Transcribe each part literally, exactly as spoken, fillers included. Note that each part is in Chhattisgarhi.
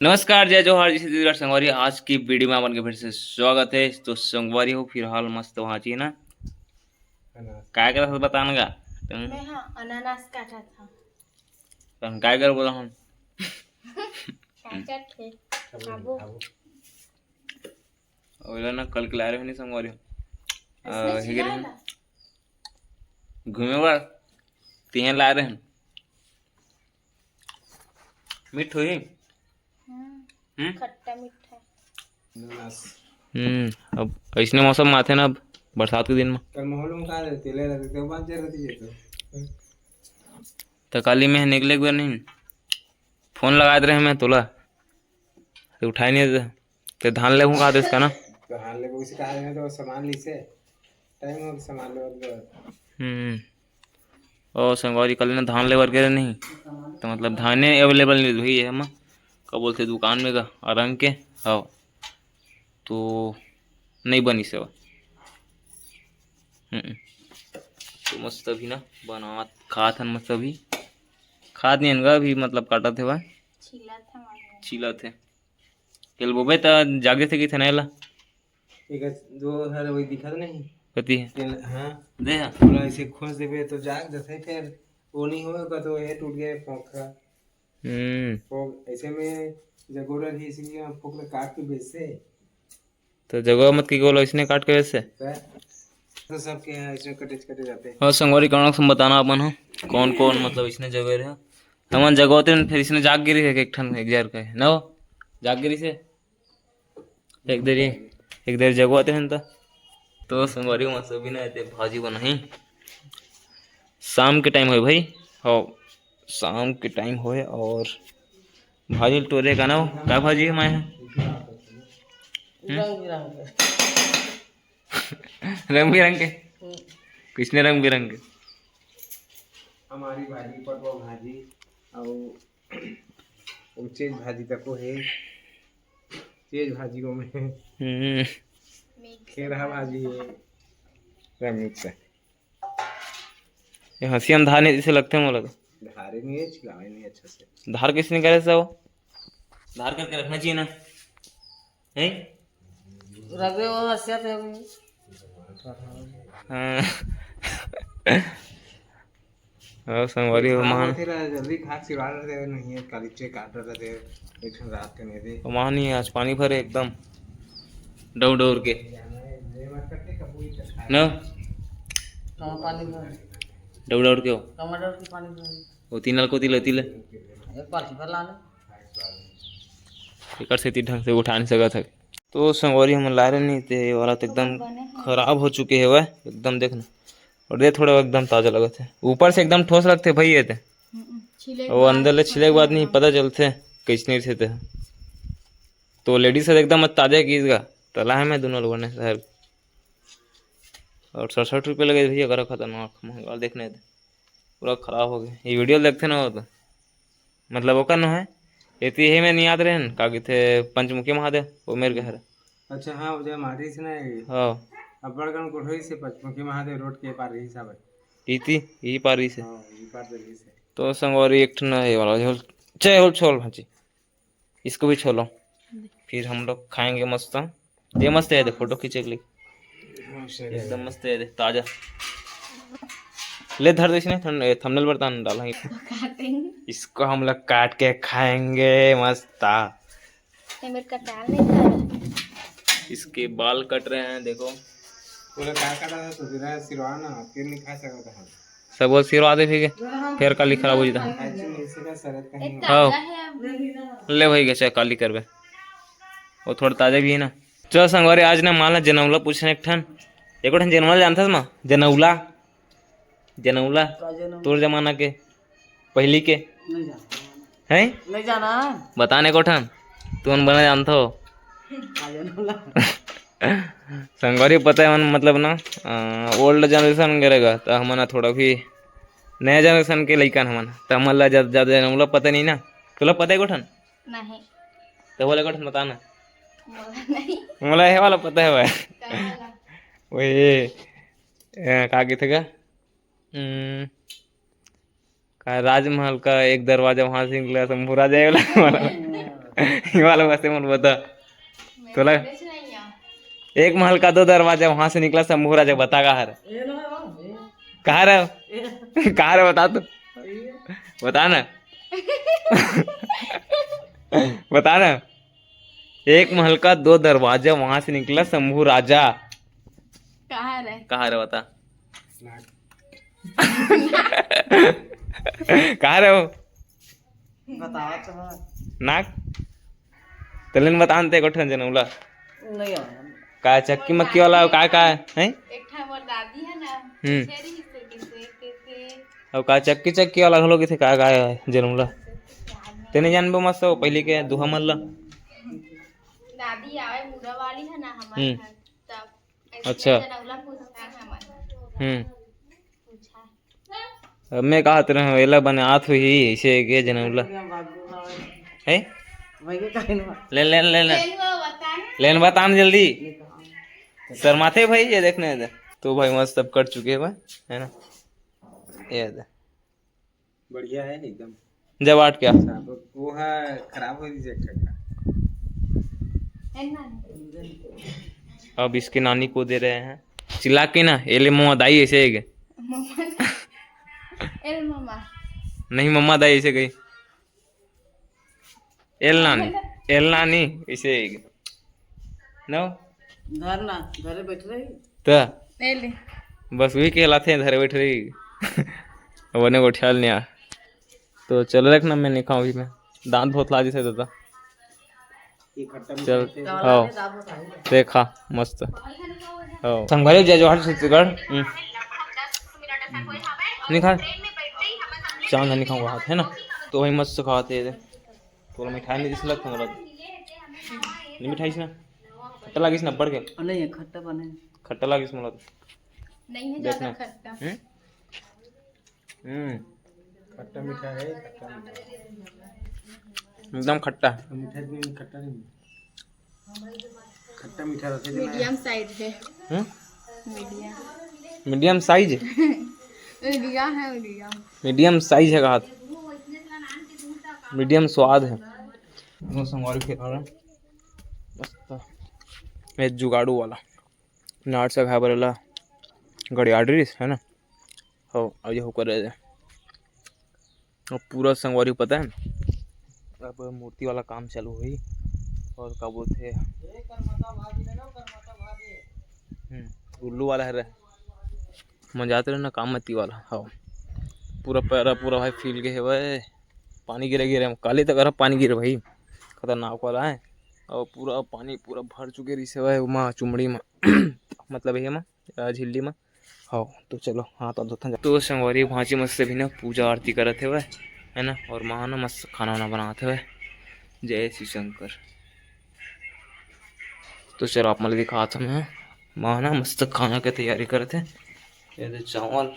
नमस्कार, जय जोहार, जय छत्तीसगढ़ संगवारी। आज की वीडियो में आप मन के फिर से स्वागत है। तो संगवारी हो, फिलहाल मस्त वहाँ चाहिए ना, अनानास। काय करत हस बताना गा तुम? मैं हाँ, अनानास काटत हँव। तो हम काय कर बोला हम? काटत हे। खाबो। खाबो। ओला ना कल के लाए रहे नहीं संगवारी हो। इसमें आ, हिगे छिला रहे। ला। घूमे बर तिहे लाए रहे। मीठ होही। हम्म, हम्म? खट्टा मीठा। अनानास। हम्म, अब ऐसने मौसम में आथे ना, अब बरसात के दिन में। कल माहौल में का रहती, ले रहती, तो बात जर रहती है तो। तो काली मैं निकले एक बार नहीं, फोन लगात रहे मैं तोला, तो उठाए नहीं दे। ते धान ले हूँ कहा देस का ना? तो धान ले उसे कहा रहे तो सामान ली से, टाइम हो सामान ले और हम्म। ओ संगवारी, कल ना धान लेबर गे रहे नहीं, तो मतलब धाने अवेलेबल नहीं भई, हम का बोलते दुकान में गा अरंग के, हाँ, तो नहीं बनी सेवा। हम्म। तो मस्त अभी ना बनात खात हन, मस्त अभी खात नहीं हन गा, अभी मतलब काटत हे बा। छीलत हे मारे। छीलत हे। तेल बोबे त जागे से की थे ना एला। एक दो हर वही दिखत नहीं। कती है? तेल, हाँ। दे हा। पूरा ऐसे खोस देबे तो जाग जैसे फिर वो नहीं होगा तो ये टूट गया फोक का। हम्म। फोक ऐसे में जगोड़ा ही इसीलिए हम फोक में काट के बेचते हैं। तो जगह मत की गोल इसने काट के वैसे। तो सबके यहाँ इसमें कटे कटे जाते हैं। और संगवारी कौन से बताना अपन हो, कौन कौन मतलब इसने जगह रहे। हमन जगह होते हैं, फिर इसने जाग गिरी है एक ठन एक जार का है ना, वो जाग गिरी से एक देरी, एक देर जगवाते हैं तो। तो संगवारी हो, मस्त अभी ना एते भाजी बनाही। शाम के टाइम होए भाई, हाँ, शाम के टाइम होए और भाजी टोरे का ना हो, का भाजी है माए है? हम्म? रंग बिरंग के। रंग बिरंग के? हम्म। किसने रंग बिरंग के? हमारी भाजी, पटवा भाजी, और वो चीज भाजी तको है, चीज भाजी को में हम्म। खेरहा भाजी है, सब मिक्स है। ये हंसी हम धार नहीं जैसे लगते हैं मोला तो। धारे नहीं है, छिलावे नहीं अच्छा से। धार किसने करे से वो? धार करके रखना चाहिए ना, हैं? रघुए वो हंसिया थे अभी। हाँ। और संगवारी हो खराब मान। होते रहे, जल्दी खाक सिवाड़ रहे नहीं है, काली चेक काट रहे थे, एक ठन रात के नहीं दे। मान ही आज पानी भरे एकदम डौर डौर के। ये मत करते, कपूरी चटका। ना। कहाँ पानी भरे? डौर डौर के हो। टमाटर के पानी भरे। वो तीन लाख को तिले, तिले। एक बाल्टी भर लाने। एकर सेती ढंग से उठा नहीं सकत हवे। तो संगवारी हमन लाए रहे नहीं, ते वाला तो एकदम बने हे। खराब हो चुके हे वह, एकदम देख ना। और ये थोड़ा एकदम ताजा लगत हे, ऊपर से एकदम ठोस लगथे भाई ये ते। हम्म, छिले के वो बाद अंदर ले छिले के बाद नहीं पता चलथे कैसने रथे ते। तो लेडीज से एकदम ताजा चीज का तला है मैं दोनों लोगों ने शहर। और सड़सठ रुपये लगे भैया, करा खतरनाक महंगा देखने ते। पूरा खराब हो गया। ये वीडियो देखते ना हो तो, मतलब ओकर नो है, एती हे में नहीं याद रहे न, का कहिथे पंचमुखी महादेव, वो मेरे घर। अच्छा, हाँ, वो जो मारिस ना ये। हाँ। अब्बड़ कन कोठरी से पंचमुखी महादेव रोड के पार रही साहब। इती, यही पार रही से। हाँ, ये पार तो रही से। तो संगवारी एक ठन ये वाला झोल, चाहे होल छोल भाजी, इसको भी छोलो। फिर हम लोग खाएंगे मस्त। ये मस्त है, देख, फोटो खींचे के लिए। हाँ, सही है। एकदम मस्त है, देख, ताजा। ले धर दे इसने, थम-, ए, थंबनेल पर तान डालेंगे। काटेंगे। इसको हम लोग काट के खाएंगे, मस्त। ये मेरे कटार नहीं था। इसके बाल कट रहे हैं, देखो। बोले, "क्या कटा था?" तो फिर सिरवा ना, फिर नहीं खा सकता था। सब बोल सिरवा दे फिर के, फिर काली खराब हो जाता है। Actually, इसी का शरत कहीं एक हाँ। ताजा है अभी। ले भाई, कैसे काली करबे, वो थोड़ा ताजा भी है ना। चल संगवारी, आज ना माला जनौला पूछने एक ठन, एको ठन जनौला जानथस माँ? जनौला, जनौला, का जनौला? तोर जमाना के, पहली के। नहीं जाना। हैं? नहीं जाना। बता ने एको ठन, तुमन बने जानथो। का जनौला? संगवारी पता है, मन मतलब ना, अ, old generation के रहेगा, तो हमन ह थोड़ा भी नया generation के लइकन हमन, तो हमन ला ज्यादा, ज्यादा जनौला पता नहीं ना। तोला पता है एको ठन? नहीं। तो बोले एको ठन बता ना। मोला नहीं। मोला ये वाला पता है भाई। का वाला? वही, अ, का कहिथे का? हम्म, का राजमहल का एक दरवाजा वहां से निकला, शंभू राजा ये वाला, वाला। ये वाला वैसे मन बता। मैं तोला कुछ नहीं है। एक महल का दो दरवाजा, वहां से निकला शंभू राजा, बता कहाँ रहे? ये लो, ये। कहाँ रहे? ये। कहाँ रहे बता तू। ये। बता ना। बता ना। एक महल का दो दरवाजा, वहां से निकला शंभू राजा। कहाँ रहे? कहाँ रहे बता। कहाँ रहे हो? बतावा तो है। नाक। तलेन बतान ते गोठन जनउला। नहीं आया। का चक्की मक्की वाला का, का है? हैं? एक ठा मोर दादी है ना, हम्म। छेरी से किसे, किसे। अब का चक्की चक्की वाला घलो किसे का, का है जनउला? तेने जानबो मस्त हो, पहले के दुहा मन ला। दादी आवे मुड़ा वाली है ना हमारे हम्म। घर, तब ऐसे अच्छा। जनउला पूछता है हमारे। हम्म। पूछा। अब मैं कहत रहूं, एला बनात होही, ऐसे के जनउला। है? वही के काहे न लेन, लेन, लेन, लेन। लेन वो बतान। लेन बतान जल्दी। शर्माथे भाई, ये देखने दे। तो भाई मस्त सब कट चुके हैं, है ना? ये दे। बढ़िया है एकदम। जब आठ क्या? साफ, वो है, खराब हो गई एक ठा। अब इसके नानी को दे रहे हैं चिल्ला के ना, एले मम्मा दाई ऐसे है क्या? मम्मा। एल मम्मा। नहीं, मम्मा दाई ऐसे गई। एल नानी, एल नानी ऐसे है क्या? नो? घर ना, घरे बैठ रही। त एले। बस वही कहलाथे, धरे बैठ रही। अब उन्हें गोठियाल नहीं आ। तो चल रख ना, मैं नहीं खाऊं अभी मैं। दांत बहुत लाजी से दादा। ये खट्टा चल, मीठा है। हाँ। देखा, मस्त। हाँ। संगवारी जय जोहार छत्तीसगढ़। हम्म। नहीं खा? चांद नहीं खाऊंगा हाथ, है ना? तो वही मस्त खाते हैं। थोड़ा मिठाई नहीं दिस लगता मोला। नहीं मिठाई से ना? खट्टा लागिस ना बढ़ के? नहीं, खट्टा बने। खट्टा लागिस मोला तो। नहीं है ज्यादा देखना। खट्टा। हम्म? हम्म। खट्टा मीठा है, खट्टा मीठा। एकदम खट्टा। मीठा नहीं, खट्टा नहीं। खट्टा मीठा रखे थे ना। मीडियम साइज है। हम्म? मीडियम। Medium size? मीडियम है, मीडियम। मीडियम साइज है कहा था। मीडियम स्वाद है। दोनों संगवारी के खा रहे हैं। मस्त। ये जुगाड़ू वाला। नाट से खाए बर एला गड़ियाडरिस, है ना? हो, अब ये होकर रह जाए। अब पूरा संगवारी पता है, अब मूर्ति वाला काम चालू होही। और का बोलथे, हम्म, उल्लू वाला है रे, मजात रहे ना, काम मती वाला। हाँ, पूरा पैरा पूरा भाई फील गए हे भाई, पानी गिरे गिरे, काली तक पानी गिरे भाई, खतरनाक वाला है। और पूरा पानी पूरा भर चुके रहिस हे भाई, ओमा चुमड़ी में, मतलब ये में, अ, झिल्ली में। हाँ, तो चलो, हाथ धोथन जा। तो संगवारी भांची मस्त भी ना पूजा आरती करत हवय, है ना, और माँ ना मस्त खाना वाना बनात हवय। जय शिव शंकर। तो चलो, आप मन ल दिखात हवं मैं, माँ ना मस्त खाना के तैयारी करत हे। ये दे चावल,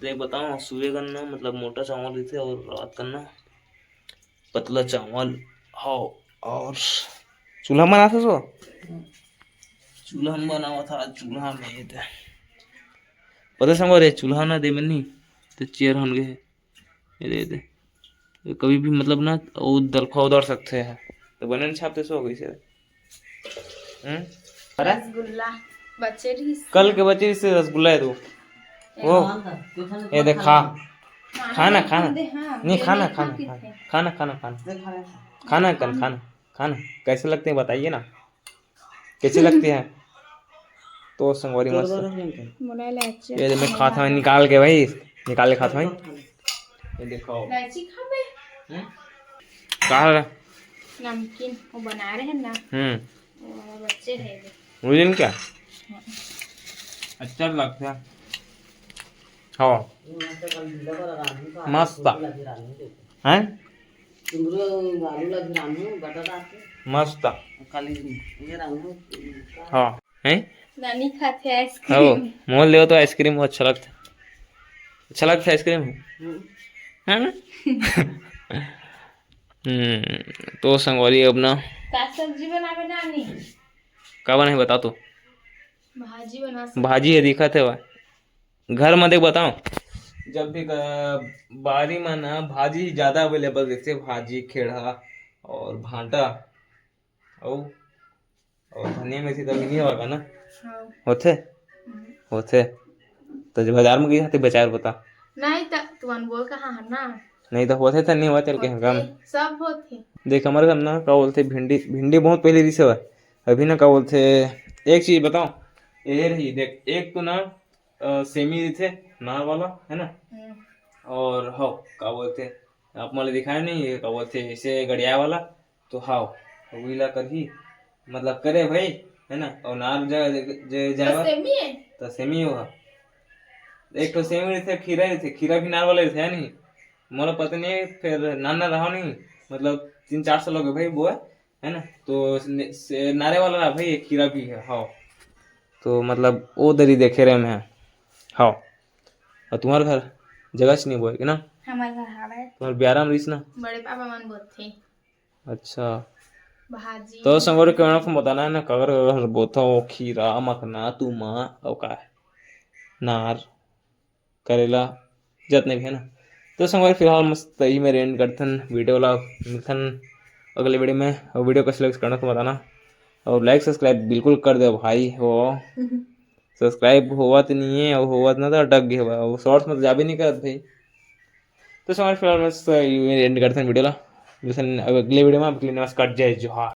देख बताओ, सुबह करना मतलब मोटा चावल रहिथे और रात करना पतला चावल। हाँ, और चूल्हा बनात हस वो? चूल्हा में बनावत हा, चूल्हा में ये दे। पता संगवारी, चूल्हा ना दे में नहीं, तो चेयर हन गए। ये दे, ये दे। ये कभी भी मतलब ना, वो दलखा उधर सकते हैं। तो बने न छापते सो गई से। हम्म? अरे? रसगुल्ला बचे रहिस। कल के बचे रहिस रसगुल्ला है तू। वो? ये देख, खा। खाना, खाना। दे, हाँ, नहीं, खाना, खाना, खाना। खाना, खाना, खाना। खाना, खाना, खाना। खाना। कैसे लगते हैं, बताइए ना। कैसे लगते हैं? तो संगवारी मस्त। मोला ले अच्छे ये मैं खात हूँ निकाल के भाई, निकाल के खात हूँ। ये देखो। इलायची खाबे? हम्म? का है? नमकीन वो बना रहे हैं ना। हम्म। वो बच्चे हैं ये। मुझे क्या? हाँ। अच्छा लगता है। हाँ। मस्त। हैं? मस्त। हाँ। हैं? नानी खाथे आइसक्रीम। हाँ, मोहन लेवो तो आइसक्रीम वो अच्छा लगता है। अच्छा लगता है आइसक्रीम? हम्म। है ना? हम्म, तो संगवारी अब ना का सब्जी बनावे नानी? का बनाही बता तो। भाजी बना सकते। भाजी है, दिखत है वह। घर में देख बताओ, जब भी ग-, बारी में ना भाजी ज्यादा अवेलेबल रहते, भाजी, खेड़ा और भांटा, अउ, अउ धनिया मेथी तो अभी नहीं होगा ना? हाँ। होथे? हम्म। होथे। तो जब बाजार में गई थी, बेचार बता। नहीं तो तुमन बोल कहा है ना? नहीं तो होथे तो नहीं होथे, चल के हम काम। होथे, सब होथे। देख, हमारे घर ना, का बोलथे, भिंडी, भिंडी बहुत पहले रिसे हुआ। अभी ना, का बोलथे, एक चीज बताओ, ये रही, देख, एक तो ना, अ, सेमी रिथे, नार वाला, है ना? हम्म। और हो, का बोलथे, आप मोला दिखाए नहीं, ये का बोलथे, इसे गड़िया वाला, तो हाव, उही ला करही, मतलब करे भाई, है ना? और नार ज-, ज-, ज-, तो जावा, सेमी है? तो सेमी हो। एक तो सेमी रिथे, खीरा रिथे, खीरा भी नार वाला रिथे, है नहीं? मोला पता नहीं, फिर नाना रहा नहीं, मतलब तीन चार साल हो गए भाई बोए, है ना? तो ने-, से-, नारे वाला रहा भाई, एक खीरा भी है, हाव। तो मतलब वो दरी देखे रहे मैं, हाव। और तुम्हारे घर जगह से नहीं बोए के ना? हमारे घर हावे। तुम्हारे ब्यारा में रहीस ना? बड़े पापा मन बोलथे। अच्छा। भाजी। तो संगवारी, कमेंट में बताना है ना, कगर कगर बोथो, खीरा, मखना, तुमा, अउ का है? नार, करेला, जितने भी है ना। तो संगवारी, फिलहाल मस्त यही मेरे एंड करथन वीडियो ला, मिलथन अगले वीडियो में। और वीडियो कैसे लगे, कमेंट में बताना, और लाइक सब्सक्राइब बिल्कुल कर दे भाई हो। सब्सक्राइब होवत नहीं है, और होवत ना तो अटक गए भाई, वो शॉर्ट्स में तो जाबे नहीं करत भाई। तो संगवारी, फिलहाल मस्त यही मेरे एंड करथन वीडियो ला, मिलथन अगले वीडियो में। अगले, नमस्कार, जय जोहार।